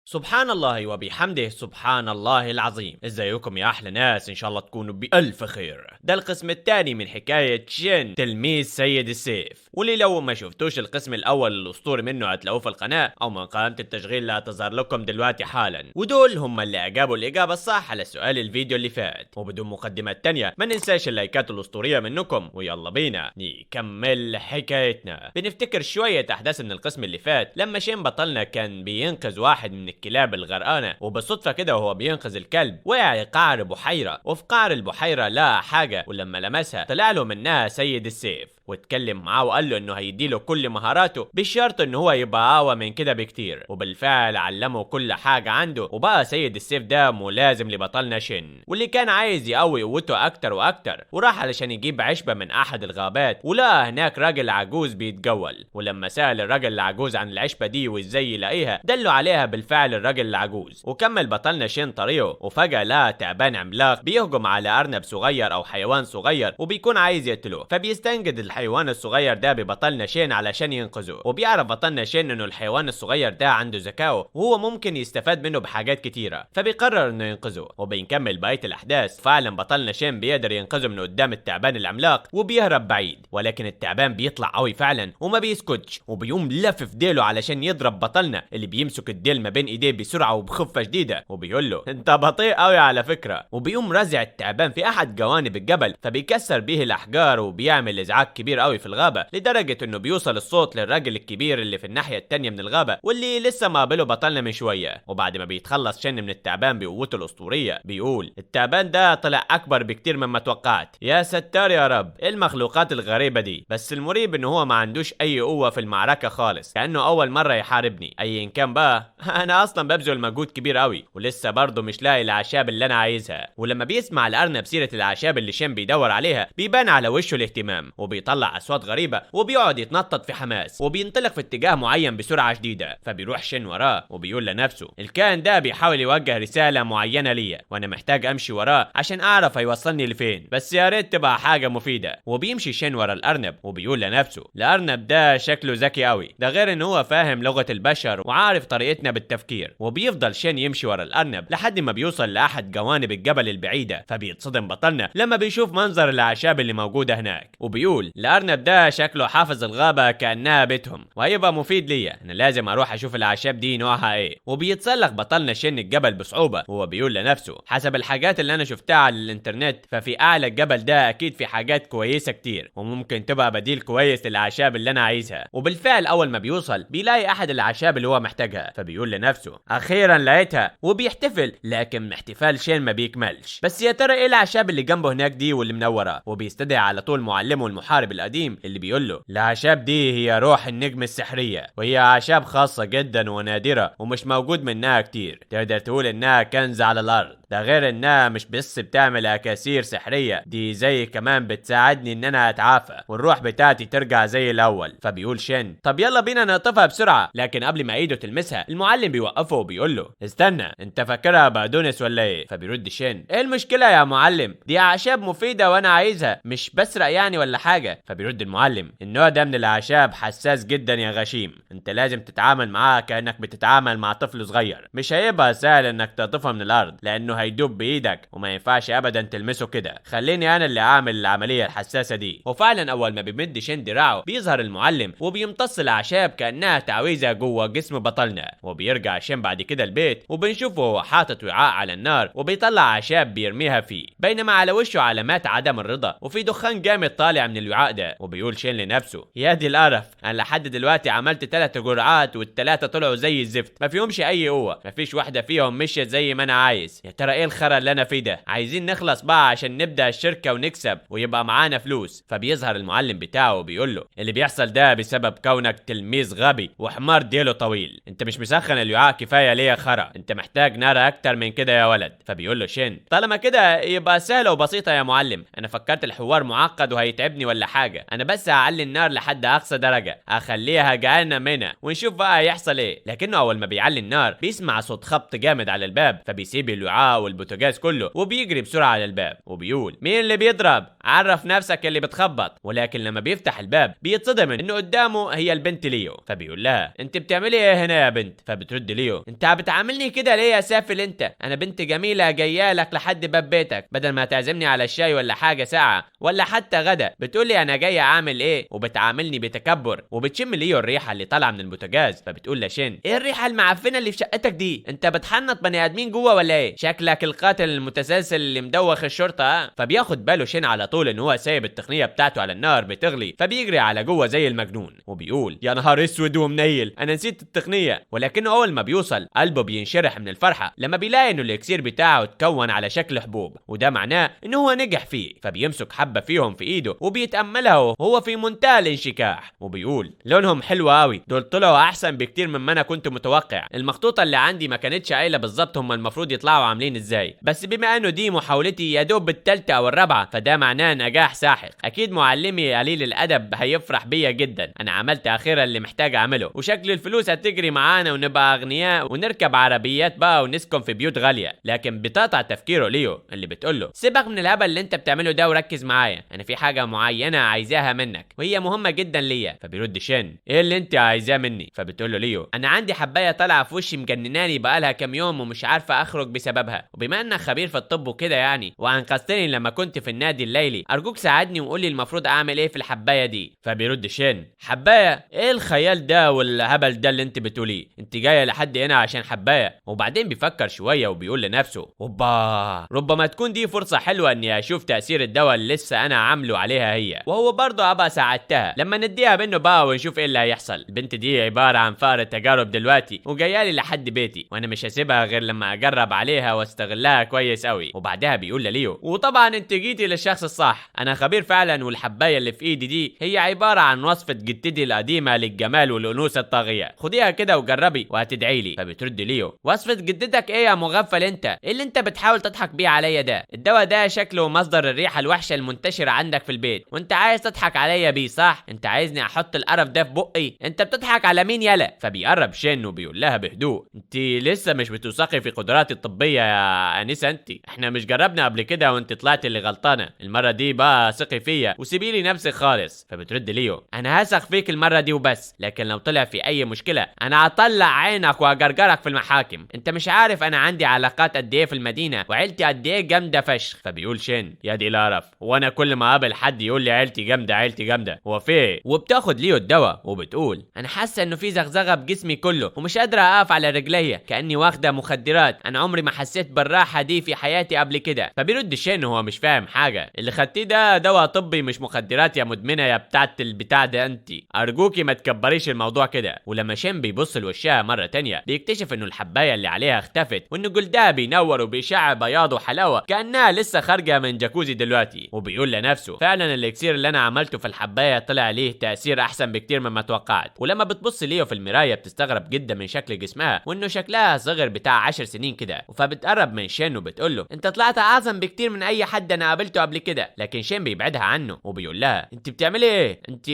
سبحان الله وبحمده، سبحان الله العظيم. ازيكم يا احلى ناس؟ ان شاء الله تكونوا بالف خير. ده القسم الثاني من حكاية شين تلميذ سيد السيف، واللي لو ما شفتوش القسم الاول الاسطوري منه هتلاقوه في القناة او من قائمة التشغيل اللي هتظهر لكم دلوقتي حالا. ودول هم اللي اجابوا الاجابة الصح على سؤال الفيديو اللي فات. وبدون مقدمات تانية ما ننساش اللايكات الاسطورية منكم، ويلا بينا نكمل حكايتنا. بنفتكر شوية احداث من القسم اللي فات لما شين بطلنا كان بينقذ واحد من الكلاب الغرقانة، وبالصدفة كده وهو بينقذ الكلب وقع قعر بحيرة، وفي قعر البحيرة لقى حاجة، ولما لمسها طلع له منها سيد السيف واتكلم معاه وقال له انه هيديله كل مهاراته بشرط ان هو يبقى اقوى من كده بكتير. وبالفعل علمه كل حاجة عنده، وبقى سيد السيف ده ملازم لبطلنا شين، واللي كان عايز يقوي قوته اكتر واكتر. وراح علشان يجيب عشبة من احد الغابات، ولقى هناك راجل عجوز بيتجول، ولما سأل الراجل العجوز عن العشبة دي وازاي يلاقيها دلوا عليها بالفعل الراجل العجوز. وكمل بطلنا شين طريقه، وفجأة لقى تعبان عملاق بيهجم على ارنب صغير او حيوان صغير وبيكون عايز يقتله، فبيستنجد الحيوان الصغير ده ببطلنا شين علشان ينقذه. وبيعرف بطلنا شين انه الحيوان الصغير ده عنده ذكاء وهو ممكن يستفاد منه بحاجات كتيرة، فبيقرر انه ينقذه. وبنكمل بقية الاحداث. فعلا بطلنا شين بيقدر ينقذه من قدام التعبان العملاق وبيهرب بعيد، ولكن التعبان بيطلع قوي فعلا وما بيسكتش، وبيقوم لفف ديله علشان يضرب بطلنا اللي بيمسك الديل ما بين ايديه بسرعة وبخفة شديدة، وبيقول له انت بطيء قوي على فكرة. وبيقوم رازع التعبان في احد جوانب الجبل، فبيكسر بيه الاحجار وبيعمل ازعاج كبير قوي في الغابة، لدرجة انه بيوصل الصوت للراجل الكبير اللي في الناحية التانية من الغابة واللي لسه مقابله بطلنا من شوية. وبعد ما بيتخلص شن من التعبان بقوته الاسطورية بيقول التعبان ده طلع اكبر بكتير مما توقعت، يا ستار يا رب ايه المخلوقات الغريبة دي. بس المريب ان هو ما عندوش اي قوة في المعركة خالص، كأنه اول مرة يحاربني. ايا كان بقى انا اصلا ببذل مجهود كبير قوي ولسه برضه مش لاقي الاعشاب اللي انا عايزها. ولما بيسمع الارنب سيرة الاعشاب اللي شن بيدور عليها بيبان على وشه الاهتمام، وبيطلع اصوات غريبة وبيقعد يتنطط في حماس، وبينطلق في اتجاه معين بسرعة شديدة. فبيروح شن وراه وبيقول لنفسه الكائن ده بيحاول يوجه رسالة معينة ليا وانا محتاج امشي وراه عشان اعرف هيوصلني لفين، بس يا ريت تبقى حاجة مفيدة. وبيمشي شن ورا الارنب وبيقول لنفسه الارنب ده شكله ذكي قوي، ده غير ان هو فاهم لغة البشر وعارف طريقتنا بالتفكير. وبيفضل شن يمشي ورا الارنب لحد ما بيوصل لاحد جوانب الجبل البعيدة، فبيتصدم بطلنا لما بيشوف منظر الاعشاب اللي موجودة هناك، وبيقول الارنب ده شكله حافظ الغابة كانها بيتهم وهيبقى مفيد ليا، انا لازم اروح اشوف الاعشاب دي نوعها ايه. وبيتسلق بطلنا شن الجبل بصعوبة وهو بيقول لنفسه حسب الحاجات اللي انا شفتها على الانترنت ففي اعلى الجبل ده اكيد في حاجات كويسة كتير وممكن تبقى بديل كويس للاعشاب اللي انا عايزها. وبالفعل اول ما بيوصل بيلاقي احد الاعشاب اللي هو محتاجها، فبيقول لنفسه اخيرا لقيتها، وبيحتفل. لكن احتفال شين ما بيكملش، بس يا ترى ايه الاعشاب اللي جنبه هناك دي واللي منورة؟ وبيستدعي على طول معلمه المحارب القديم اللي بيقول له الاعشاب دي هي روح النجم السحريه، وهي اعشاب خاصة جدا ونادرة ومش موجود منها كتير، تقدر تقول انها كنز على الارض، ده غير انها مش بس بتعمل اكاسير سحريه، دي زي كمان بتساعدني ان انا اتعافى والروح بتاعتي ترجع زي الاول. فبيقول شن طب يلا بينا نقطفها بسرعة، لكن قبل ما ايده تلمسها المعلم بيوقفه وبيقول له استنى انت فاكرها بقدونس ولا ايه؟ فبيرد شن ايه المشكلة يا معلم، دي اعشاب مفيدة وانا عايزها، مش بسرق يعني ولا حاجة. فبيرد المعلم النوع ده من الاعشاب حساس جدا يا غشيم، انت لازم تتعامل معاه كانك بتتعامل مع طفل صغير، مش هيبقى سهل انك تقطفها من الارض لانه هيدوب بايدك وما ينفعش ابدا تلمسه كده، خليني انا اللي اعمل العملية الحساسة دي. وفعلا اول ما بيمد شن دراعه بيظهر المعلم وبيمتص الاعشاب كانها تعويذه جوه جسم بطلنا. وبيرجع شن بعد كده البيت وبنشوفه وهو حاطط وعاء على النار وبيطلع اعشاب بيرميها فيه، بينما على وشه علامات عدم الرضا وفي دخان جامد طالع من الوعاء ده. وبيقول شن لنفسه يا دي القرف، انا لحد دلوقتي عملت 3 جرعات والثلاثة طلعوا زي الزفت، ما فيهمش اي قوة، ما فيش واحدة فيهم مشيت زي ما انا عايز، يا ترى ايه الخرا اللي انا فيه ده؟ عايزين نخلص بقى عشان نبدا الشركة ونكسب ويبقى معانا فلوس. فبيظهر المعلم بتاعه وبيقول له اللي بيحصل ده بسبب كونك تلميذ غبي وحمار ديله طويل، انت مش مسخن الوعاء كفاية ليه يا خرا، انت محتاج نار اكتر من كده يا ولد. فبيقول له شن طالما كده يبقى سهلة وبسيطة يا معلم، انا فكرت الحوار معقد وهيتعبني ولا حاجة، انا بس هعلي النار لحد اقصى درجه اخليها جهنم هنا ونشوف بقى هيحصل ايه. لكنه اول ما بيعلي النار بيسمع صوت خبط جامد على الباب، فبيسيب الوعاء بقى والبوتاجاز كله، وبيجري بسرعة على الباب وبيقول مين اللي بيضرب؟ عرف نفسك اللي بتخبط. ولكن لما بيفتح الباب بيتصدم انه قدامه هي البنت ليو، فبيقول لها انت بتعملي ايه هنا يا بنت؟ فبترد ليو انت بتعاملني كده ليه يا سافل انت؟ انا بنت جميلة جاية لك لحد باب بيتك، بدل ما تعزمني على الشاي ولا حاجة ساعة ولا حتى غدا بتقولي انا جاية اعمل ايه، وبتعاملني بتكبر. وبتشم ليو الريحة اللي طالعه من البوتاجاز، فبتقول لشين ايه الريحة المعفنه اللي في شقتك دي؟ انت بتحنط بني ادمين جوه ولا ايه؟ شكلك القاتل المتسلسل اللي مدوخ الشرطة. فبياخد باله شين على طول ان هو سايب التقنية بتاعته على النار بتغلي، فبيجري على جوه زي المجنون وبيقول يا نهار اسود ومنيل انا نسيت التقنية. ولكنه اول ما بيوصل قلبه بينشرح من الفرحة لما بيلاقي انه الاكسير بتاعه اتكون على شكل حبوب، وده معناه انه هو نجح فيه. فبيمسك حبه فيهم في ايده وبيتاملها وهو في منتهى الانشكاح، وبيقول لونهم حلو قوي، دول طلعوا احسن بكتير مما انا كنت متوقع. المخطوطه اللي عندي ما كانتش قايله بالظبط هم المفروض يطلعوا عاملين ازاي، بس بما انه دي محاولتي يا دوب الثالثة او الرابعة فده معناه نجاح ساحق. اكيد معلمي قليل الادب هيفرح بيا جدا، انا عملت اخيرا اللي محتاج اعمله، وشكل الفلوس هتجري معانا ونبقى اغنياء ونركب عربيات بقى ونسكن في بيوت غالية. لكن بتقطع تفكيره ليو اللي بتقول له سيبك من الهبل اللي انت بتعمله ده وركز معايا، انا في حاجة معينة عايزاها منك وهي مهمة جدا ليا. فبيرد شين ايه اللي انت عايزاه مني؟ فبتقول له ليو انا عندي حبايه طالعه في وشي مجنناني بقالها كام يوم ومش عارفه اخرج بسببها، وبما انك خبير في الطب وكده يعني وانقذتني لما كنت في النادي الليلي، ارجوك ساعدني وقول لي المفروض اعمل ايه في الحبايه دي. فبيرد شين حبايه؟ ايه الخيال ده والهبل ده اللي انت بتقوليه؟ انت جاية لحد هنا عشان حبايه؟ وبعدين بيفكر شوية وبيقول لنفسه اوبا، ربما تكون دي فرصة حلوة اني اشوف تاثير الدواء اللي لسه انا عامله عليها هي، وهو برضه ابقى ساعدتها لما نديها منه بقى ونشوف ايه اللي هيحصل. البنت دي عبارة عن فأر تجارب دلوقتي وجاية لي لحد بيتي، وانا مش هسيبها غير لما اجرب عليها واستغلها كويس قوي. وبعدها بيقول لليو وطبعا انت جيتي للشخص الصح، انا خبير فعلا، والحبايه اللي في ايدي دي هي عبارة عن وصفه جدتي القديمة للجمال والانوثة الطاغية، خديها كده وجربي وهتدعي لي. فبترد ليو وصفه جدتك ايه يا مغفل انت؟ ايه اللي انت بتحاول تضحك بيه عليا ده؟ الدواء ده شكله مصدر الريحة الوحشة المنتشرة عندك في البيت وانت عايز تضحك عليا بيه صح؟ انت عايزني احط القرف ده في بقي؟ انت بتضحك على مين يالا؟ فبيقرب شين وبيقول لها بهدوء انت لسه مش بتوثقي في قدراتي الطبية يا انسه انت، احنا مش جربنا قبل كده وانت طلعت اللي غلطانة، المرة دي بقى ثقي فيا وسيبي لي نفسك خالص. فبترد ليو انا هثق فيك المرة دي وبس، لكن لو طلع في اي مشكلة انا هطلع عينك واجرجرك في المحاكم، انت مش عارف انا عندي علاقات قد ايه في المدينة وعيلتي قد ايه جامدة فشخ. فبيقول شين يا دي القرف، وانا كل ما اقابل حد يقول لي عيلتي جامدة عيلتي جامدة، هو في ايه؟ وبتاخد ليو الدواء وبتقول انا حاسه انه في زغزغه بجسمي كله ومش قادرة اقف على رجليا كاني واخده مخدرات، انا عمري ما حسيت بالراحة دي في حياتي قبل كده. فبيرد شين وهو مش فاهم حاجة، اللي خدتيه ده دواء طبي مش مخدرات يا مدمنه يا بتاعه البتاع ده انت، ارجوكي ما تكبريش الموضوع كده. ولما شين بيبص لوشها مرة تانية بيكتشف انه الحبايه اللي عليها اختفت وان جلدها بينور وبيشع بياض وحلاوة كانها لسه خارجه من جاكوزي دلوقتي، وبيقول لنفسه فعلا الاكسير اللي انا عملته في الحبايه طلع ليه تاثير احسن بكتير مما توقعت. ولما بتبص ليو في المراية بتستغرب جدا من شكل جسمها وانه شكلها صغر بتاع 10 سنين كده، فبتقرب من شين وبتقول له انت طلعت اعظم بكتير من اي حد انا قابلته قبل كده. لكن شين بيبعدها عنه وبيقول لها انت بتعملي ايه؟ انت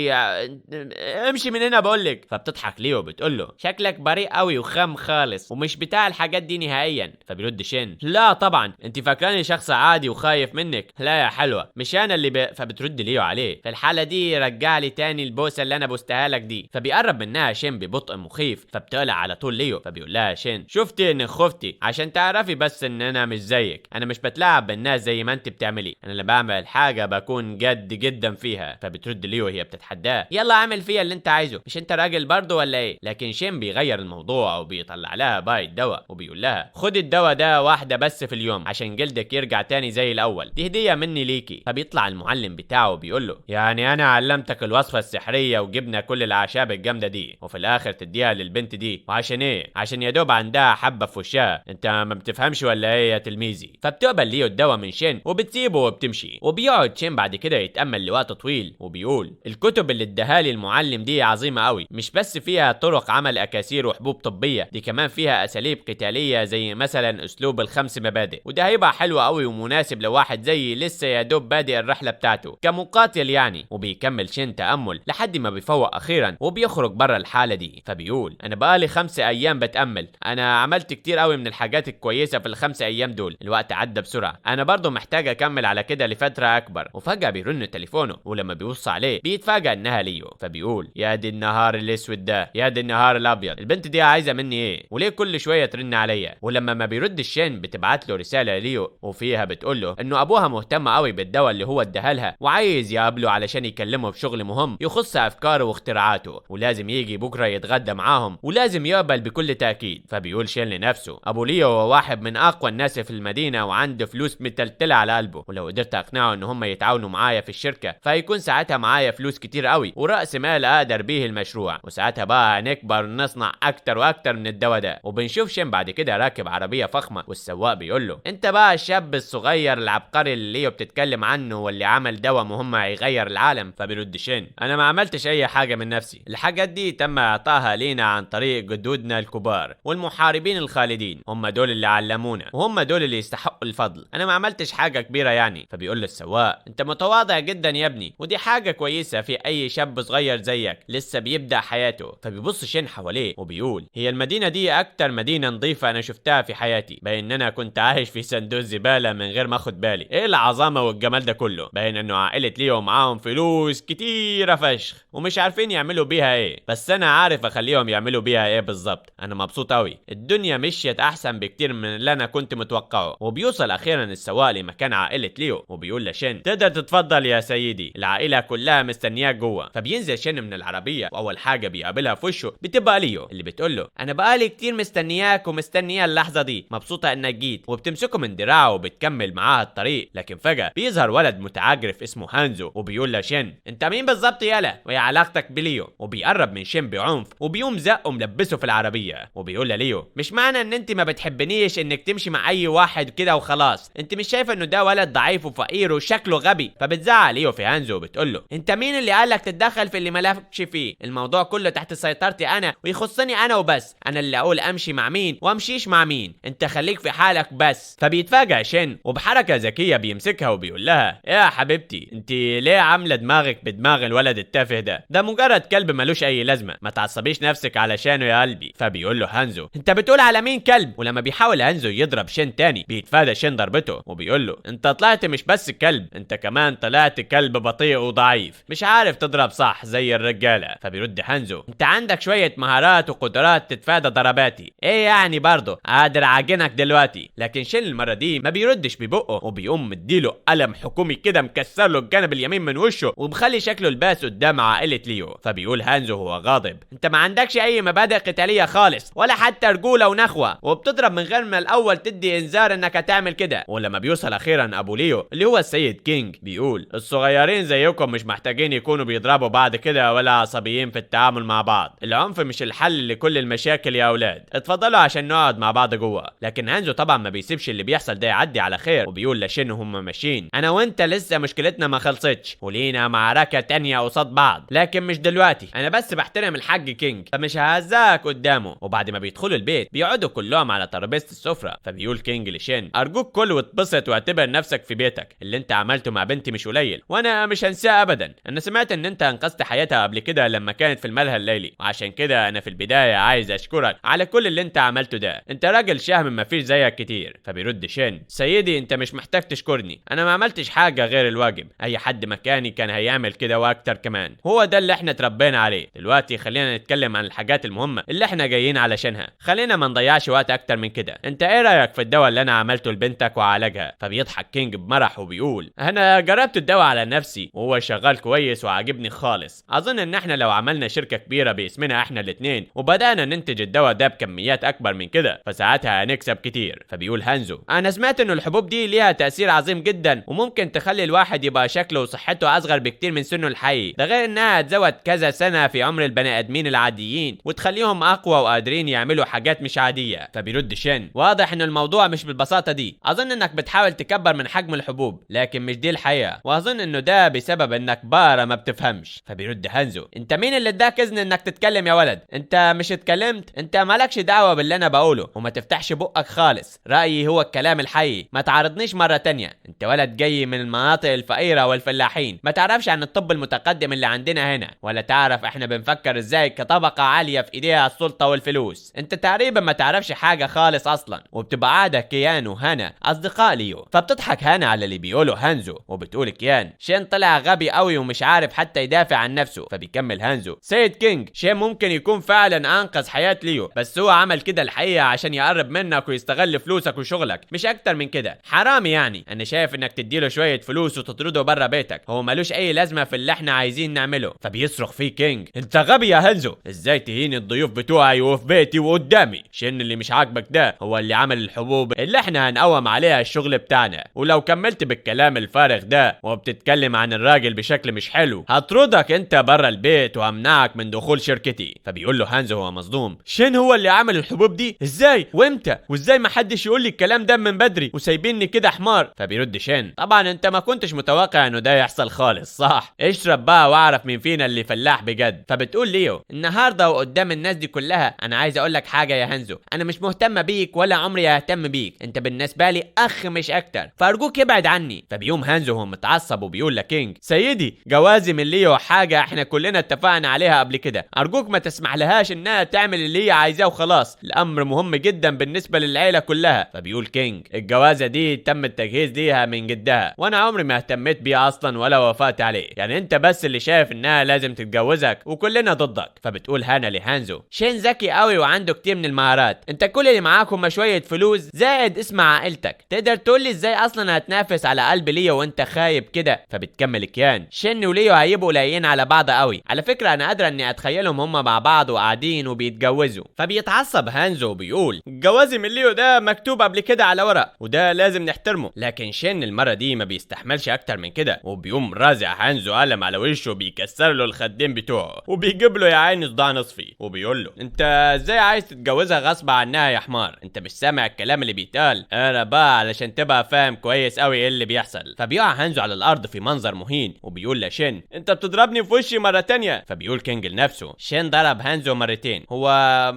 امشي من هنا بقول لك. فبتضحك ليو وبتقول له شكلك بريء قوي وخام خالص ومش بتاع الحاجات دي نهائيا. فبيرد شين لا طبعا انت فاكراني شخص عادي وخايف منك، لا يا حلوة مش انا اللي فبترد ليو عليه في الحالة دي رجع لي تاني البوسه اللي انا بوستها لك دي. فبيقرب منها شين ببطء مخيف فبتقلع على طول ليو. فبيقول لها شين شفتي ان خفتي عشان تعرفي بس ان انا مش زيك، انا مش بتلاعب بالناس زي ما انت بتعملي، انا اللي بعمل حاجة بكون جد جدا فيها. فبترد ليو وهي بتتحداه يلا اعمل فيها اللي انت عايزه، مش انت راجل برضه ولا ايه؟ لكن شين بيغير الموضوع وبيطلع لها باقي الدواء وبيقول لها خدي الدواء ده واحدة بس في اليوم عشان جلدك يرجع تاني زي الاول، دي هديه مني ليكي. فبيطلع المعلم بتاعه وبيقول له يعني انا علمتك الوصفة السحريه وجبنا كل الاعشاب الجامدة دي وفي الاخر تديها للبنت دي، وعشان ايه؟ عشان يا دوب عندها حبه في وشها، انت ما بتفهمش ولا ايه يا تلميذي؟ فبتقبل ليو الدواء من شين وبتسيبه وبتمشي. وبيقعد شين بعد كده يتامل لوقت طويل وبيقول الكتب اللي اداها لي المعلم دي عظيمة قوي، مش بس فيها طرق عمل اكاسير وحبوب طبية، دي كمان فيها اساليب قتالية زي مثلا اسلوب الخمس مبادئ، وده هيبقى حلو قوي ومناسب لواحد زيي لسه يا دوب بادئ الرحلة بتاعته كمقاتل يعني. وبيكمل شين تامل لحد ما بيفوق اخيرا وبيخرج بره الحالة دي. فبيقول انا بقالي 5 ايام بتامل، انا عملت كتير قوي من الحاجات الكويسة في ال5 ايام دول، الوقت عدى بسرعة، انا برضو محتاج اكمل على كده لفترة اكبر. وفجاة بيرن تليفونه، ولما بيبص عليه بيتفاجئ انها ليو، فبيقول يا دي النهار الاسود ده، يا دي النهار الابيض، البنت دي عايزه مني ايه وليه كل شوية ترن عليا؟ ولما ما بيرد شين بتبعت له رسالة ليو وفيها بتقول له انه ابوها مهتم قوي بالدواء اللي هو اداها لها وعايز يقابله علشان يكلمه في شغل مهم يخص افكاره واختراعاته، ولازم يجي بكره يتغدى معاهم ولازم يقبل بكل تاكيد. فبيقول شين لنفسه ابو ليو هو واحد من اقوى الناس في المدينة وعنده فلوس متلتله على قلبه، ولو قدرت اقنعه ان هم يتعاونوا معايا في الشركة فهيكون ساعتها معايا فلوس كتير قوي وراس مال اقدر بيه المشروع، وساعتها بقى هنكبر ونصنع اكتر واكتر من الدواء ده. وبنشوف شين بعد كده راكب عربية فخمة، والسواق بيقول له انت بقى الشاب الصغير العبقري اللي ليو بتتكلم عنه واللي عمل دواء مهم هيغير العالم. فبيرد شين انا ما عملتش اي حاجة من نفسي، الحاجات دي تم اعطاها لينا عن طريق جدودنا الكبار والمحاربين الخالدين، هم دول اللي علمونا وهم دول اللي يستحقوا الفضل، انا ما عملتش حاجة كبيرة يعني. فبيقول له السواق انت متواضع جدا يا ابني، ودي حاجة كويسة في اي شاب صغير زيك لسه بيبدا حياته. فبيبص شين حواليه وبيقول هي المدينة دي اكتر مدينة نظيفة انا شفتها في حياتي، باين ان انا كنت عايش في صندوق زبالة من غير ما اخد بالي، ايه العظمة والجمال ده كله؟ باين انه عائلة ليو معاهم فلوس كتيرة فشخ ومش عارفين يعملوا بيها ايه، بس انا عارف اخليهم يعملوا بيها ايه بالظبط، انا مبسوط قوي، الدنيا مشيت احسن بكتير من اللي انا كنت متوقعه. وبيوصل اخيرا السواق لمكان عائلة ليو وبيقول لشين تقدر تتفضل يا سيدي، العائلة كلها مستنياك جوه. فبينزل شين من العربية واول حاجة بيقابلها في وشه بتبقى ليو اللي بتقول له انا بقالي كتير مستنياك ومستنيه اللحظة دي، مبسوطة انك جيت، وبتمسكه من دراعه وبتكمل معاها الطريق. لكن فجاة بيظهر ولد متعجرف اسمه هانزو وبيقول لشين انت مين بالظبط يالا ويا علاقتك بليو، وبيقرب من شين بعنف وبيقوم زقه ملبسه في العربية وبيقول لليو مش معنى ان انت ما بتحبنيش انك تمشي مع اي واحد كده وخلاص، انت مش شايفه انه ده ولد ضعيف وفقير وشكله غبي؟ فبتزعق ليو في هانزو وبتقول له انت مين اللي قالك تتدخل في اللي مالكش فيه؟ الموضوع كله تحت سيطرتي انا ويخصني انا وبس، انا اللي اقول امشي مع مين وامشيش مع مين، انت خليك في حالك بس. فبيتفاجئ شين وبحركه ذكية بيمسكها وبيقول لها يا حبيبتي انت ليه عامله دماغك بدماغ الولد التافه ده؟ ده مجرد كلب ملوش اي لازمه، ما تعصبيش نفسك علشانه يا قلبي. فبيقول له هانزو انت بتقول على مين كلب؟ ولما بيحاول هانزو يضرب شين تاني بيتفادى شين ضربته وبيقول له انت طلعت مش بس كلب، انت كمان طلعت كلب بطيء وضعيف مش عارف تضرب صح زي الرجالة. فبيرد هانزو انت عندك شوية مهارات وقدرات تتفادى ضرباتي، ايه يعني برضه قادر اعجنك دلوقتي. لكن شين المرة دي ما بيردش ببقه وبيقوم مديله قلم حكومي كده مكسر له الجانب اليمين من وشه ومخلي شكله الباس قدام عائلة ليو. فبيقول هانزو هو غاضب انت ما عندكش اي مبادئ قتالية خالص ولا حتى رجوله ونخوه، وبتضرب من غير ما الاول تدي انذار انك هتعمل كده. ولما بيوصل اخيرا ابو ليو اللي هو السيد كينج بيقول الصغيرين زيكم مش محتاجين يكونوا بيضربوا بعض كده ولا عصبيين في التعامل مع بعض، العنف مش الحل لكل المشاكل يا اولاد، اتفضلوا عشان نقعد مع بعض جوه. لكن هانزو طبعا ما بيسيبش اللي بيحصل ده يعدي على خير وبيقول لشين وهم ماشيين انا وانت لسه مشكلتنا ما خلصتش ولينا معركة تانية قصاد بعض، لكن مش دلوقتي، انا بس بحترم الحاج كينج فمش ههزقك قدامه. وبعد ما بيدخلوا البيت بيقعدوا كلهم على ترابيزة السفرة. فبيقول كينج لشين ارجوك كل واتبسط واعتبر نفسك في بيتك، اللي انت عملته مع بنتي مش قليل وانا مش هنساه ابدا، انا سمعت ان انت انقذت حياتها قبل كده لما كانت في الملهى الليلي، وعشان كده انا في البداية عايز اشكرك على كل اللي انت عملته ده، انت راجل شهم مفيش زيك كتير. فبيرد شين سيدي انت مش محتاج تشكرني، انا ما عملتش حاجة غير الواجب، اي حد مكاني كان هيعمل كده واكتر كمان، هو ده اللي احنا اتربينا عليه. دلوقتي خلينا نتكلم عن الحاجات المهمة اللي احنا جايين علشانها، خلينا ما نضيعش وقت اكتر من كده، انت ايه رايك في الدواء اللي انا عملته لبنتك وعالجها؟ فبيضحك كينج بمرح وبيقول انا جربت الدواء على نفسي وهو شغال كويس وعاجبني خالص، اظن ان احنا لو عملنا شركة كبيرة باسمنا احنا الاثنين وبدانا ننتج الدواء ده بكميات اكبر من كده فساعتها هنكسب كتير. فبيقول هانزو انا سمعت انه الحبوب دي ليها تاثير عظيم جدا وممكن تخلي الواحد يبقى شكله وصحته اصغر بكتير من سنة الحقيقي، ده غير انها تزود كذا سنة في عمر البني ادمين العاديين وتخليهم اقوى وقادرين يعملوا حاجات مش عادية. فبيرد شين واضح ان الموضوع مش بالبساطة دي، اظن انك بتحاول تكبر من حجم الحبوب لكن مش دي الحقيقة، واظن انه ده بسبب انك بارة ما بتفهمش. فبيرد هانزو انت مين اللي اداك اذن انك تتكلم يا ولد؟ انت مش اتكلمت، انت مالكش دعوه باللي انا بقوله وما تفتحش بقك خالص، رايي هو الكلام الحقيقي، ما تعارضنيش مرة تانية، انت ولد جاي من المناطق الفقيرة والفلاحين، ما تعرفش عن الطب المتقدم اللي عندنا هنا، ولا تعرف احنا بنفكر ازاي كطبقه عالية في ايديها السلطة والفلوس، انت تقريبا ما تعرفش حاجة خالص اصلا. وبتبقى قاعدة كيان وهانا اصدقاء ليو، فبتضحك هانا على اللي بيقوله هانزو وبتقول كيان شين طلع غبي قوي ومش عارف حتى يدافع عن نفسه. فبيكمل هانزو سيد كينج شين ممكن يكون فعلا انقذ حياة ليو، بس هو عمل كده الحقيقة عشان يقرب منك ويستغل فلوسك وشغلك مش اكتر من كده، حرام يعني. انا شايف انك تديله شوية فلوس وتطرده بره بيتك، هو ملوش اي لازمه في اللي احنا عايزين نعمله. فبيصرخ فيه كينج انت غبي يا هانزو، ازاي تهين الضيوف بتوعي وفي بيتي وقدامي؟ شين اللي مش عاجبك ده هو اللي عمل الحبوب اللي احنا هنقوم عليها الشغل بتاعنا، ولو كملت بالكلام الفارغ ده وبتتكلم عن الراجل بشكل مش حلو هطردك انت بره البيت وامنعك من دخول شركتي. فبيقول له هانزو هو مصدوم شين هو اللي عمل الحبوب دي؟ ازاي وامتى وازاي ما حدش يقول لي الكلام ده من بدري وسايبيني كده حمار؟ فبيرد شين طبعا انت ما كنتش متوقع انه ده يحصل خالص صح؟ اشرب بقى واعرف مين فينا اللي فلاح بجد. فبتقول ليو النهارده وقدام الناس دي كلها انا عايز اقول لك حاجة يا هانزو، انا مش مهتمة بيك ولا عمري ههتم بيك، انت بالنسبة لي اخ مش اكتر، فارجوك ابعد عني. فبيقوم هانزو هو متعصب وبيقول لكينج سيدي جوازي من ليو حاجة احنا كلنا اتفقنا عليها قبل كده، ارجوك ما تسمح لهاش انها تعمل اللي هي عايزاه وخلاص، الامر مهم جدا بالنسبة للعيلة كلها. فبيقول كينج الجوازه دي تم التجهيز ليها من جدها وانا عمري ما اهتميت بيها اصلا ولا وافقت عليه، يعني انت بس اللي شايف انها لازم تتجوزك وكلنا ضدك. فبتقول هانا لهانزو شين ذكي قوي وعنده كتير من المهارات، انت كل اللي معاك هما شوية فلوس زائد اسم عائلتك، تقدر تقول لي ازاي اصلا هتنافس على قلب ليو وانت خايب كده؟ فبتكمل كيان شين وليو هيبقوا لايقين على بعض قوي، على فكرة انا قادرة اني اتخيلهم هما مع بعض وقاعدين وبيتجوزوا. فبيتعصب هانزو وبيقول جوازي من ليو ده مكتوب قبل كده على ورق وده لازم نحترمه، لكن شين المرة دي ما بيستحملش اكتر من كده وبيقوم رازع هانزو قلم على وشه وبيكسر له الخدين بتوعه وبيجيب له يا عيني صداع نصفي وبيقول له انت ازاي عايز تتجوزها غصب عنها يا حمار، انت مش سامع الكلام اللي بيتقال؟ انا بقى علشان تبقى فاهم كويس قوي ايه اللي بيحصل. فبيقع هانزو على الارض في منظر مهين وبيقول لشين انت بتضربني في وشي مرة تانية. فبيقول كينج لنفسه شين ضرب هانزو مرتين، هو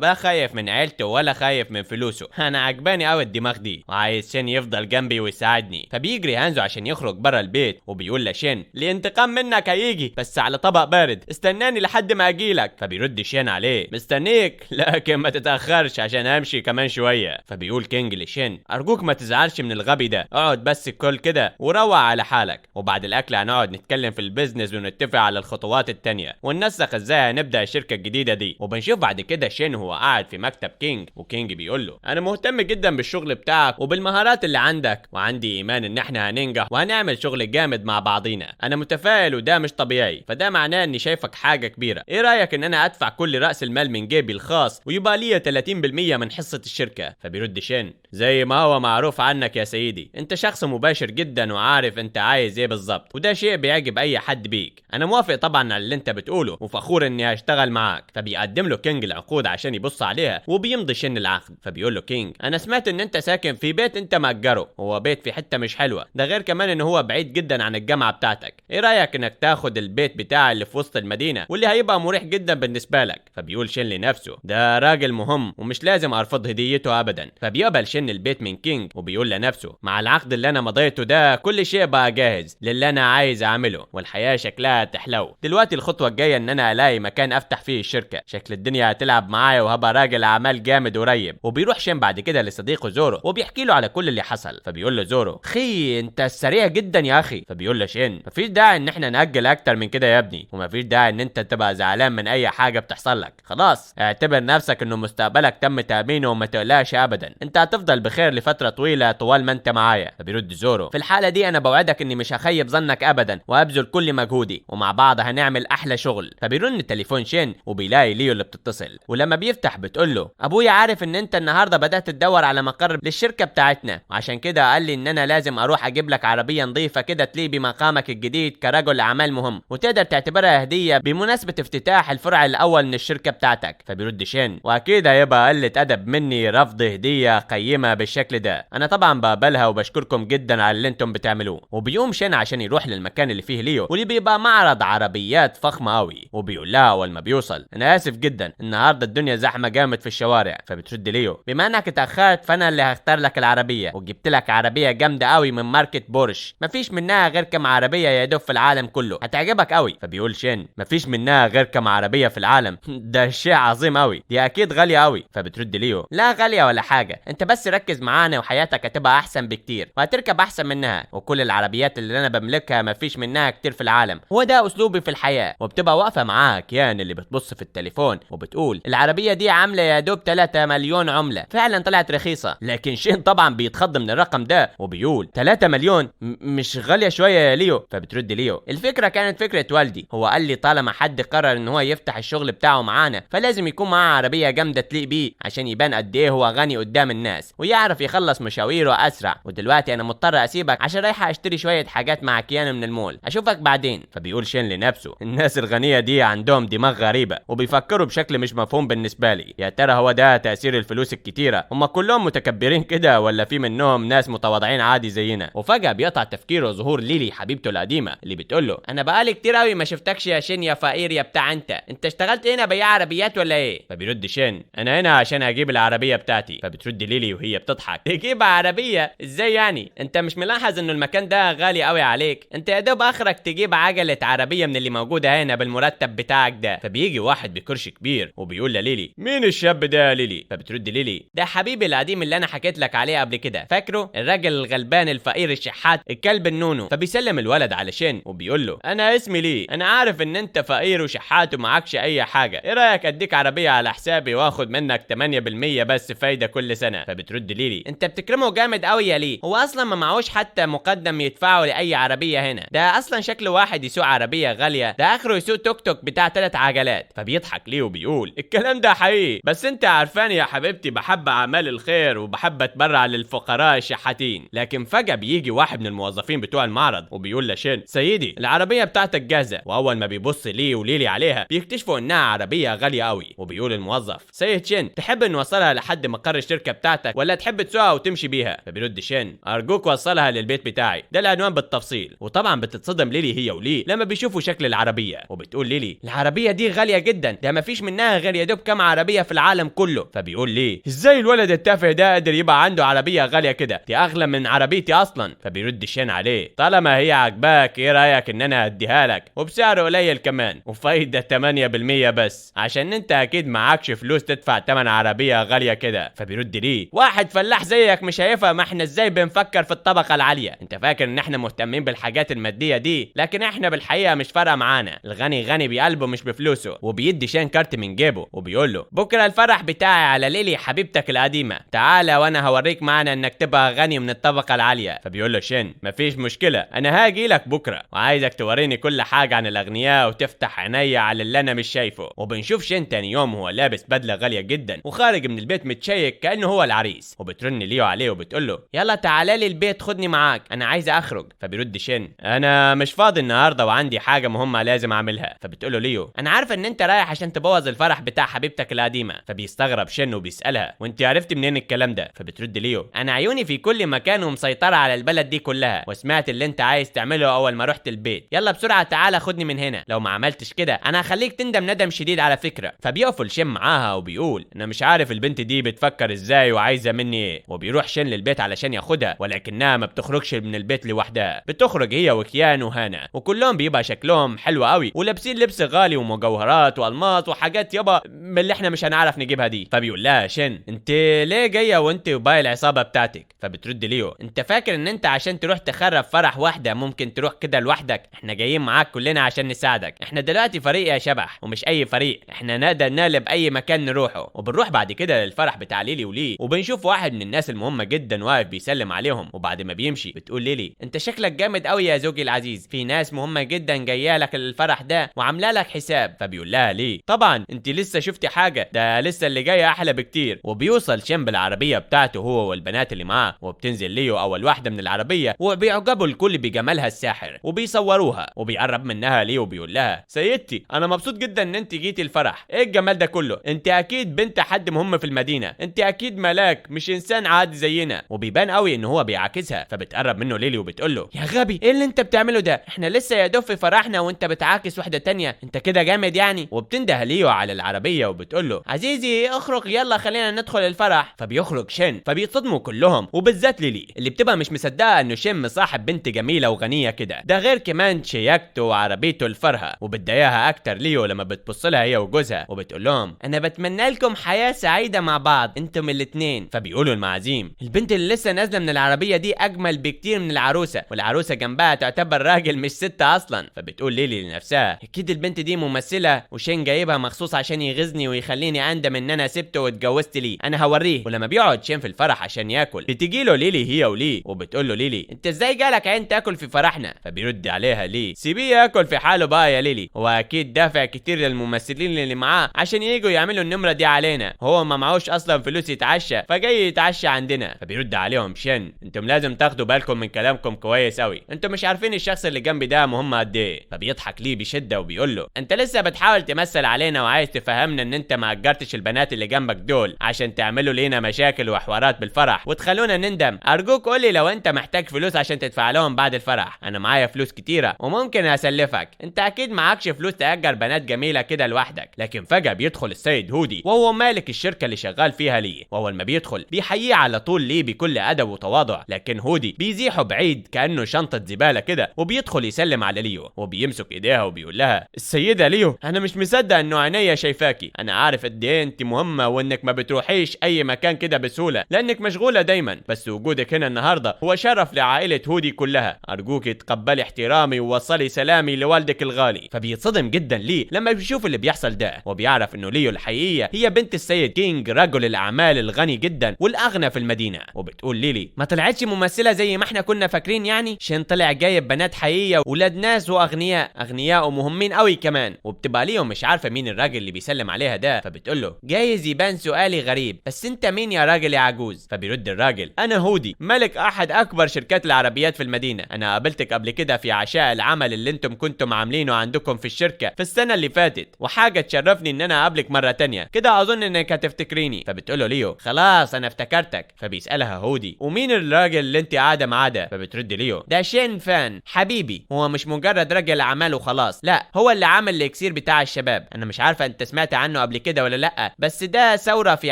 لا خايف من عيلته ولا خايف من فلوسه، انا عجباني قوي الدماغ دي وعايز شين يفضل جنبي ويساعدني. فبيجري هانزو عشان يخرج بره البيت وبيقول لشين الانتقام منك هيجي بس على طبق بارد، استناني لحد ما اجيلك. فبيرد شين عليه مستنيك لكن ما تتاخرش عشان امشي كمان شوية. فبيقول كينج لشين ارجوك ما تزعلش من الغبي ده، اقعد بس كل كده وروق على حالك، وبعد الاكل هنقعد نتكلم في ال business ونتفق على الخطوات التانية وننسق ازاي هنبدا الشركة الجديدة دي. وبنشوف بعد كده شين هو قاعد في مكتب كينج، وكينج بيقول له انا مهتم جدا بالشغل بتاعك وبالمهارات اللي عندك، وعندي ايمان ان احنا هننجح وهنعمل شغل جامد مع بعضينا، انا متفائل وده مش طبيعي، فده معناه اني شايفك حاجة كبيرة، ايه رايك ان انا ادفع كل راس المال من جيبي الخاص ويبقى ليا 30% من حصة الشركة؟ فبيرد شين زي ما هو معروف عنك يا سيدي، انت شخص مباشر جدا وعارف انت عايز ايه بالظبط، وده شيء بيعجب اي حد بيك، انا موافق طبعا على اللي انت بتقوله وفخور اني هشتغل معاك. فبيقدم له كينج العقود عشان يبص عليها وبيمضي شين العقد. فبيقول له كينج انا سمعت ان انت ساكن في بيت انت مأجره، هو بيت في حتة مش حلوة، ده غير كمان ان هو بعيد جدا عن الجامعة بتاعتك، ايه رايك انك تاخد البيت بتاعي اللي في وسط المدينة واللي هيبقى مريح جدا بالنسبة لك؟ فبيقول شين لنفسه ده راجل مهم ومش لازم ارفض هديته ابدا. فبيقبل شين البيت من كينج وبيقول لنفسه مع العقد اللي انا مضيته ده كل شيء بقى جاهز للي انا عايز اعمله والحياة شكلها تحلو، دلوقتي الخطوة الجاية ان انا الاقي مكان افتح فيه الشركة، شكل الدنيا هتلعب معايا وهبقى راجل اعمال جامد قريب. وبيروح شين بعد كده لصديقه زورو وبيحكي له على كل اللي حصل. فبيقول له زورو خي انت سريع جدا يا اخي. فبيقول له شين مفيش داعي ان احنا ناجل اكتر من كده يا ابني، ومفيش داعي ان انت تبقى زعلان من اي حاجة بتحصل لك، خلاص اعتبر نفسك انه مستقبلك تم تامينه وما تقلقش ابدا، انت هتفضل بخير لفترة طويلة طوال ما انت معايا. فبيرد زورو في الحالة دي انا بوعدك اني مش هخيب ظنك ابدا وابذل كل مجهودي ومع بعض هنعمل احلى شغل. فبيرن تليفون شين وبيلاقي ليو اللي بتتصل، ولما بيفتح بتقول له ابويا عارف ان انت النهارده بدات تدور على مقر للشركة بتاعتنا، وعشان كده قال لي ان انا لازم اروح اجيب لك عربية نظيفة كده تليق بمقامك الجديد كرجل اعمال مهم، وتقدر تعتبرها هديه بمناسبة افتتاح الفرع الاول من الشركة بتاعتك. فبيرد شين واكيد هيبقى قلة ادب مني رفض هديه قيمة بالشكل ده، انا طبعا بقبلها وبشكركم جدا على اللي انتم بتعملوه. وبيقوم شين عشان يروح للمكان اللي فيه ليو واللي بيبقى معرض عربيات فخمة قوي، وبيقول لها اول ما بيوصل انا اسف جدا النهارده الدنيا زحمة جامد في الشوارع. فبترد ليو بما انك اتاخرت فانا اللي هختار لك العربية، وجبت لك عربية جامدة قوي من ماركة بورش، مفيش منها غير كام عربية يا دوب في العالم كله، هتعجبك قوي. فبيقول شين مفيش منها غير كام عربية في العالم ده شيء عظيم قوي، دي اكيد غالية قوي. فبترد ليو لا غالية ولا حاجة، انت بس بس ركز معانا وحياتك هتبقى احسن بكتير وهتركب احسن منها، وكل العربيات اللي انا بملكها مفيش منها كتير في العالم، هو ده اسلوبي في الحياة. وبتبقى واقفة معاها كيان اللي بتبص في التليفون وبتقول العربية دي عامله يا دوب 3 مليون عمله، فعلا طلعت رخيصة. لكن شين طبعا بيتخض من الرقم ده وبيقول 3 مليون مش غالية شوية يا ليو؟ فبترد ليو الفكرة كانت فكرة والدي، هو قال لي طالما حد قرر ان هو يفتح الشغل بتاعه معانا فلازم يكون معاه عربية جامدة تليق بيه عشان يبان قد ايه هو غني قدام الناس ويعرف يخلص مشاويره اسرع، ودلوقتي انا مضطر اسيبك عشان رايحة اشتري شوية حاجات مع كيان من المول، اشوفك بعدين. فبيقول شين لنفسه الناس الغنية دي عندهم دماغ غريبة وبيفكروا بشكل مش مفهوم بالنسبة لي، يا ترى هو ده تاثير الفلوس الكتيرة؟ هم كلهم متكبرين كده ولا في منهم ناس متواضعين عادي زينا؟ وفجاة بيقطع تفكيره ظهور ليلي حبيبته القديمة اللي بتقول له انا بقالي كتير قوي ما شفتكش يا شين يا فقير يا بتاع، انت اشتغلت هنا بياع عربيات ولا ايه؟ فبيرد شين انا هنا عشان اجيب العربية بتاعتي. فبترد ليلي وهي بتضحك تجيب عربية ازاي يعني؟ انت مش ملاحظ انه المكان ده غالي قوي عليك؟ انت يا دوب اخرك تجيب عجله عربية من اللي موجودة هنا بالمرتب بتاعك ده. فبيجي واحد بكرش كبير وبيقول لليلي مين الشاب ده يا ليلي؟ فبترد ليلي ده حبيبي القديم اللي انا حكيت لك عليه قبل كده، فاكره؟ الراجل الغلبان الفقير الشحات الكلب النونو. فبيسلم الولد على شين وبيقول له انا اسمي لي، انا عارف ان انت فقير وشحات ومعكش اي حاجة، ايه رايك اديك عربية على حسابي واخد منك 8% بس فايده كل سنة؟ فبترد ليلي انت بتكرمه جامد قوي يا لي، هو اصلا ما معهوش حتى مقدم يدفعه لاي عربية هنا، ده اصلا شكله واحد يسوق عربية غالية، ده اخره يسوق توك توك بتاع 3 عجلات. فبيضحك ليه وبيقول الكلام ده حقيقي، بس انت عارفاني يا حبيبتي بحب اعمال الخير وبحب اتبرع للفقراء الشحاتين. لكن فجاة بيجي واحد من الموظفين بتوع المعرض وبيقول لشين سيدي العربية بتاعتك جاهزة، واول ما بيبص ليه وليلي عليها بيكتشفوا انها عربية غالية قوي. وبيقول الموظف سيد شين تحب نوصلها لحد مقر الشركة بتاعتك ولا تحب تسوقها وتمشي بيها؟ فبيرد شين ارجوك وصلها للبيت بتاعي، ده العنوان بالتفصيل. وطبعا بتتصدم ليلي هي وليه لما بيشوفوا شكل العربية، وبتقول ليلي العربية دي غالية جدا، ده مفيش منها غير يا دوب كام عربية في العالم كله. فبيقول ليه ازاي الولد التافه ده قادر يبقى عنده عربية غالية كده، دي اغلى من عربيتي اصلا. فبيرد شين عليه طالما هي عجباك ايه رايك ان انا اديها لك وبسعر قليل كمان وفايده 8% بس، عشان انت اكيد معكش فلوس تدفع تمن عربية غالية كده. فبيرد ليه واحد فلاح زيك مش هيفهم احنا ازاي بنفكر في الطبقة العالية، انت فاكر ان احنا مهتمين بالحاجات المادية دي، لكن احنا بالحقيقة مش فارقه معانا، الغني غني بقلبه مش بفلوسه. وبيدي شين كارت من جيبه وبيقول له بكره الفرح بتاعي على ليلي حبيبتك القديمة، تعالى وانا هوريك معنا انك تبقى غني من الطبقة العالية. فبيقول له شين مفيش مشكلة، انا هاجي لك بكره وعايزك توريني كل حاجة عن الاغنياء وتفتح عينيا على اللي انا مش شايفه. وبنشوف شين تاني يوم هو لابس بدله غالية جدا وخارج من البيت متشيك كانه هو العريس، وبترن ليو عليه وبتقول له يلا تعالى لي البيت خدني معاك انا عايز اخرج. فبيرد شين انا مش فاضي النهارده وعندي حاجة مهمة لازم اعملها. فبتقول له ليو انا عارفه ان انت رايح عشان تبوظ الفرح بتاع حبيبتك القديمة. فبيستغرب شين وبيسالها وانت عرفتي منين الكلام ده؟ فبترد ليو انا عيوني في كل مكان ومسيطره على البلد دي كلها، وسمعت اللي انت عايز تعمله اول ما رحت البيت، يلا بسرعة تعالى خدني من هنا، لو ما عملتش كده انا هخليك تندم ندم شديد على فكرة. فبيقفل شين معاها وبيقول انا مش عارف البنت دي بتفكر ازاي وعايزه مني ايه. وبيروح شين للبيت علشان ياخدها، ولكنها ما بتخرجش من البيت لوحدها، بتخرج هي وكيان وهانا، وكلهم بيبقى شكلهم حلو قوي ولابسين لبس غالي ومجوهرات والماس وحاجات يابا من اللي احنا مش هنعرف نجيبها دي. فبيقول لها شين انت ليه جاية وانت وباقي العصابة بتاعتك؟ فبترد ليو انت فاكر ان انت عشان تروح تخرب فرح واحدة ممكن تروح كده لوحدك؟ احنا جايين معاك كلنا عشان نساعدك، احنا دلوقتي فريق يا شبح ومش اي فريق، احنا نقدر نقلب اي مكان نروحه. وبنروح بعد كده للفرح بتاع ليلي وليه، وبنشوف واحد من الناس المهمة جدا واقف بيسلم عليهم. وبعد ما بيمشي بتقول ليلي انت شكلك جامد قوي يا زوجي العزيز، في ناس مهمة جدا جاية لك الفرح ده وعامله لك حساب. فبيقول لها ليه طبعا انت لسه شفتي حاجة، ده لسه اللي جاي احلى بكتير. وبيوصل شين بالعربية بتاعته هو والبنات اللي معاه، وبتنزل ليو اول واحدة من العربية وبيعجبوا الكل بجمالها الساحر وبيصوروها. وبيقرب منها ليو وبيقول لها سيدتي انا مبسوط جدا ان انت جيتي الفرح، ايه الجمال ده كله، انت اكيد بنت حد مهم في المدينة، انت اكيد ملاك مش انسان عادي زينا. وبيبان قوي ان هو بيعاكسها. فبتقرب منه ليلي وبتقول له يا غبي ايه اللي انت بتعمله ده، احنا لسه يا دوب في فرحنا وانت بتعاكس واحدة تانية، انت كده جامد يعني. وبتنده ليو على العربية وبتقول له عزيزي اخرج يلا خلينا ندخل الفرح. فبيخرج شين، فبيتصدموا كلهم وبالذات ليلي اللي بتبقى مش مصدقه انه شين مصاحب بنت جميلة وغنيه كده، ده غير كمان شياكته وعربيته الفرهه. وبتضايقها اكتر ليو لما بتبص لها هي وجوزها وبتقول لهم انا بتمنى لكم حياة سعيدة مع بعض انتم الاثنين. فبيقولوا المعازيم البنت اللي لسه نازله من العربية دي اجمل بكتير من العروسة، والعروسه جنبها تعتبر راجل مش ست اصلا. فبتقول ليلي لنفسها اكيد البنت دي ممثلة وشين جايبها مخصوص عشان يغزني ويخليني اندم ان انا سبته واتجوزت ليه، انا هوريه. ولما بيقعد شين في الفرح عشان ياكل بتجي له ليلي هي وليه، وبتقول له ليلي انت ازاي جالك عين تاكل في فرحنا؟ فبيرد عليها ليه سيبيه ياكل في حاله بقى يا ليلي، هو اكيد دافع كتير للممثلين اللي معاه عشان ييجوا يعملوا النمرة دي علينا، هو ما معهوش اصلا فلوس يتعشى فجاي يتعشى عندنا. فبيرد عليهم شين انتم لازم تاخدوا بالكم من كلامكم كويس قوي، انتم مش عارفين الشخص اللي جنبي ده مهم قد ايه. فبيضحك ليه بشده وبيقول له انت لسه بتحاول تمثل علينا وعايز تفهمنا ان انت ما اجرتش البنات اللي جنبك دول عشان تعملوا لينا مشاكل وحوارات بالفرح وتخلونا نندم، ارجوك قولي لو انت محتاج فلوس عشان تدفع لهم بعد الفرح، انا معايا فلوس كتيرة وممكن اسلفك، انت اكيد معكش فلوس تاجر بنات جميلة كده لوحدك. لكن فجاة بيدخل السيد هودي وهو مالك الشركة اللي شغال فيها ليه، واول ما بيدخل بيحييه على طول ليه بكل ادب وتواضع، لكن هودي بيزيحه بعيد كانه شنطه زبالة كده، وبيدخل يسلم على ليو وبيمسك ايديها وبيقول لها السيدة ليو انا مش مصدق انه عينيا شايفاكي، انا عارف قد ايه انت مهمة وانك ما بتروحيش اي مكان كده بسهولة لانك مشغولة دايما، بس وجودك هنا النهارده هو شرف لعائلة هودي كلها، ارجوك تقبلي احترامي ووصلي سلامي لوالدك الغالي. فبيتصدم جدا ليه لما بيشوف اللي بيحصل ده، وبيعرف انه ليو الحقيقية هي بنت السيد كينج رجل الاعمال الغني جدا والاغنى في المدينة. وبتقول ليلي ما طلعتش ممثلة زي ما احنا كنا فاكرين، يعني شين طلع جايب بنات حقيقية ولاد ناس واغنياء اغنياء ومهمين قوي كمان. وبتبقى ليو مش عارفه مين الراجل اللي بيسلم عليها ده، فبتقول له جايز يبان سؤالي غريب بس انت مين يا راجل يا عجوز؟ فبيرد الراجل انا هودي ملك احد اكبر شركات العربيات في المدينة، انا قابلتك قبل كده في عشاء العمل اللي انتم كنتم عاملينه عندكم في الشركة في السنة اللي فاتت، وحاجه تشرفني ان انا اقابلك مرة تانية كده، اظن انك هتفتكريني. فبتقول له ليو خلاص انا افتكرتك. فبيسالها هودي ومين الراجل اللي انت قاعدة معاه ده؟ فبترد ليو ده شين فان حبيبي، هو مش مجرد رجل اعمال وخلاص، لا هو اللي عامل الاكسير بتاع الشباب، انا مش عارفه انت سمعت عنه قبل كده ولا لا، بس ده ثورة في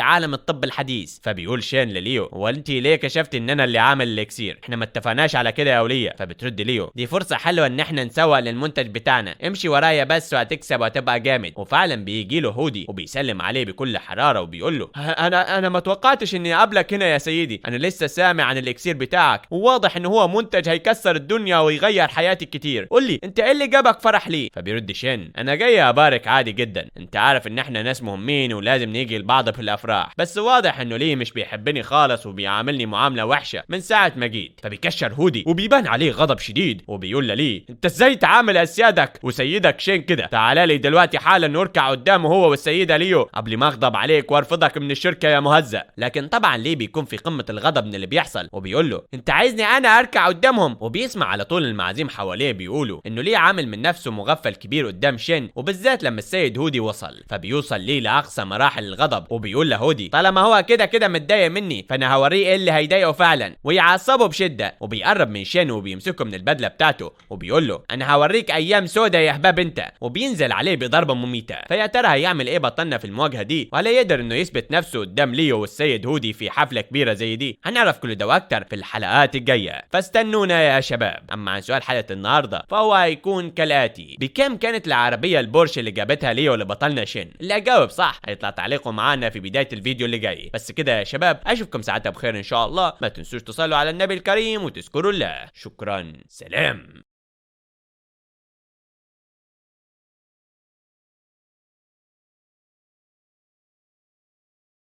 عالم الطب الحديث. فبيقول شين لليو هو انت ليه كشفت ان انا اللي عامل الاكسير؟ احنا ما اتفقناش على كده يا وليه. فبترد ليو دي فرصة حلوة ان احنا نسوق للمنتج بتاعنا، امشي ورايا بس وهتكسب وهتبقى جامد. وفعلا بيجي له هودي وبيسلم عليه بكل حرارة وبيقول له انا ما توقعتش اني اقابلك هنا يا سيدي، انا لسه سامع عن الاكسير بتاعك وواضح ان هو منتج هيكسر الدنيا ويغير حياتي كتير، قول لي انت ايه اللي جابك فرح ليه؟ فبيرد شين انا جاي ابارك عادي جدا، انت عارف ان احنا ناس مهمين ولازم نيجي لبعض في الافراح، بس واضح انه ليه مش بيحبني خالص وبيعاملني معاملة وحشة من ساعة ما جيت. فبيكشر هودي وبيبان عليه غضب شديد وبيقول ليه انت ازاي تعامل اسيادك وسيدك شين كده؟ تعالى لي دلوقتي حالا واركع قدامه هو والسيدة ليو قبل ما اغضب عليك وارفضك من الشركة يا مهزأ. لكن طبعا ليه بيكون في قمة الغضب من اللي بيحصل وبيقول له انت عايزني انا اركع قدامهم؟ وبيسمع على طول المعازيم حواليه بيقولوا انه ليه عامل من نفسه مغفل كبير قدام شين، وبالذات لما السيد هودي وصل. فبيوصل ليه لاقصى مراحل الغضب وبيقول لهودي طالما هو كده كده متضايق مني فانا هوريه ايه اللي هيضايقه فعلا، ويعصبه بشده. وبيقرب من شين وبيمسكه من البدلة بتاعته وبيقول له انا هوريك ايام سودا يا هباب انت، وبينزل عليه بضربه مميته. فيا ترى هيعمل ايه بطلنا في المواجهة دي؟ وهل يقدر انه يثبت نفسه قدام ليو والسيد هودي في حفلة كبيرة زي دي؟ هنعرف كل ده واكتر في الحلقات الجاية، فاستنونا يا شباب. اما عن سؤال حلقة النهارده فهو هيكون كالاتي: بكام كانت العربية البورش اللي جابتها ليو لبطلنا شين؟ اللي هيجاوب صح هيطلع تعليقه معانا في بداية الفيديو اللي جاي. بس كده يا شباب، اشوفكم ساعتها بخير ان شاء الله. ما تنسوش تصلوا على النبي الكريم وتذكروا الله. شكرا، سلام.